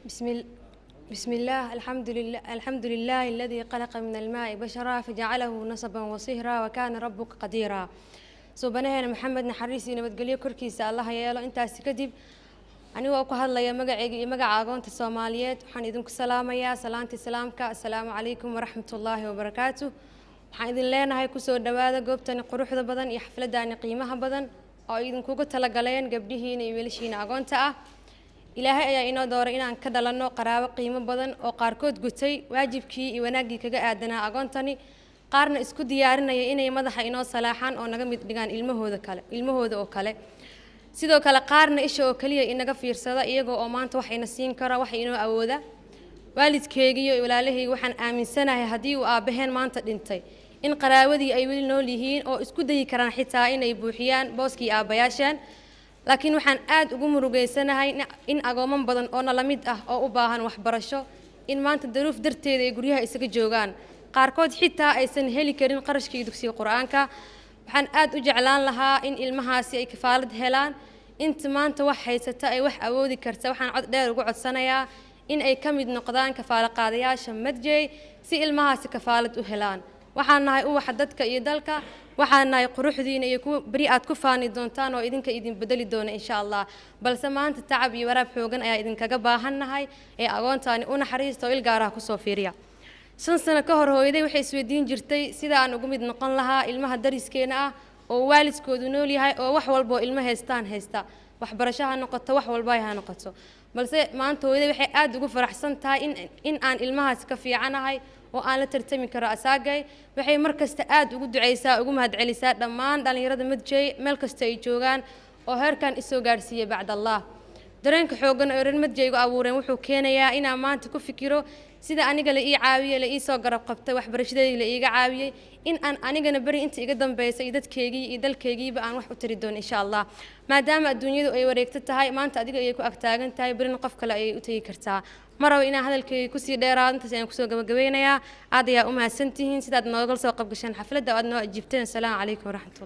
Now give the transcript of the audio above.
بسم الله، الحمد لله، الحمد لله الذي خلق من الماء بشرا فجعله نسبا وصهرا وكان ربك قديرا. Suubanaheena Maxamed naxariis iyo nabadgelyo korkiisa Allaha yeelo. Intaasi kadib, anigoo ku hadlaya magacayga iyo magaca agoonta Soomaaliyeed, waxaan idinku salaamayaa salaantii salaamka: assalaamu calaykum waraxmatullaahi wabarakaatu. Waxaan idin leenahay, kusoo dhowaada goobtani quruxda badan iyo xafladani qiimaha badan oo ay idinkugu talagaleen gabdhihiina iyo wiilashiina agoonta ah. Ilaahay ayaa inoo dooray inaan ka dhalanno qaraabo qiimo badan oo qaarkood gutay waajibkii iyo wanaaggii kaga aadanaa agoontani, qaarna isku diyaarinaya inay madaxa inoo salaaxaan oo naga mid dhigaan ilmahooda kale, ilmahooda oo kale. Sidoo kale qaarna isha oo keliya inaga fiirsada, iyagoo oo maanta wax ina siin kara, wax inoo awooda. Waalidkeygiiyo walaalahayga, waxaan aaminsanahay haddii uu aabbaheen maanta dhintay in qaraawadii ay weli nool yihiin oo isku dayi karaan xitaa inay buuxiyaan booskii aabbayaasheen. Laakiin waxaan aad ugu murugeysanahay in agooman badan oo nala mid ah oo u baahan waxbarasho in maanta daruuf darteeda ay guryaha isaga joogaan, qaarkood xitaa aysan heli karin qarashkii dugsiga Qur-aanka. Waxaan aad u jeclaan lahaa in ilmahaasi ay kafaalad helaan. Inta maanta wax haysata ay wax awoodi karta, waxaan cod dheer ugu codsanayaa in ay ka mid noqdaan kafaalo qaadayaasha Madjey si ilmahaasi kafaalad u helaan. Waxaan nahay uwaxa dadka iyo dalka. Waxaan nahay quruxdiina iyo kuwa beri aad ku faani doontaan oo idinka idin bedeli doona, insha Allah. Balse maanta tacab iyo waraab xoogan ayaa idinkaga baahannahay ee agoontaani u naxariista oo il gaaraha kusoo fiiriya. 5 sano ka hor, hooyaday waxay isweydiin jirtay sida aan ugu mid noqon lahaa ilmaha dariskeena ah oo waalidkoodu nool yahay oo wax walba oo ilmo haystaan haysta, waxbarasho ha noqoto, wax walba ha noqoto. Balse maanta hooyaday waxay aad ugu faraxsan tahay in aan ilmahaas ka fiicanahay oo aan la tartami karo asaagay. Waxay mar kasta aad ugu ducaysaa, ugu mahadcelisaa dhammaan dhallinyarada Madjey meel kasta ay joogaan oo heerkan isoo gaadhsiiyey bacdallah. Dareenka xooggan oo reer Madjeygu abuureen wuxuu keenayaa inaan maanta ku fikiro sida aniga la ii caawiyey, la ii soo garab qabtay, waxbarashadeedii la iiga caawiyey, in aan anigana beri inta iga dambaysa iyo dadkeygii iyo dalkeygiiba aan wax u tari doono, insha Allah. Maadaama adduunyadu ay wareegto tahay, maanta adiga ayay ku agtaagan tahay, berina qof kale ayay u tegi kartaa. Ma rabo inaan hadalkeyga kusii dheeraado, intaas ayaan kusoo gabagabeynayaa. Aad ayaa u mahadsantihiin sidaad noogala soo qabgasheen xafladda oo aad noo ajiibteen. Asalaamu calaykum waraxmatullah.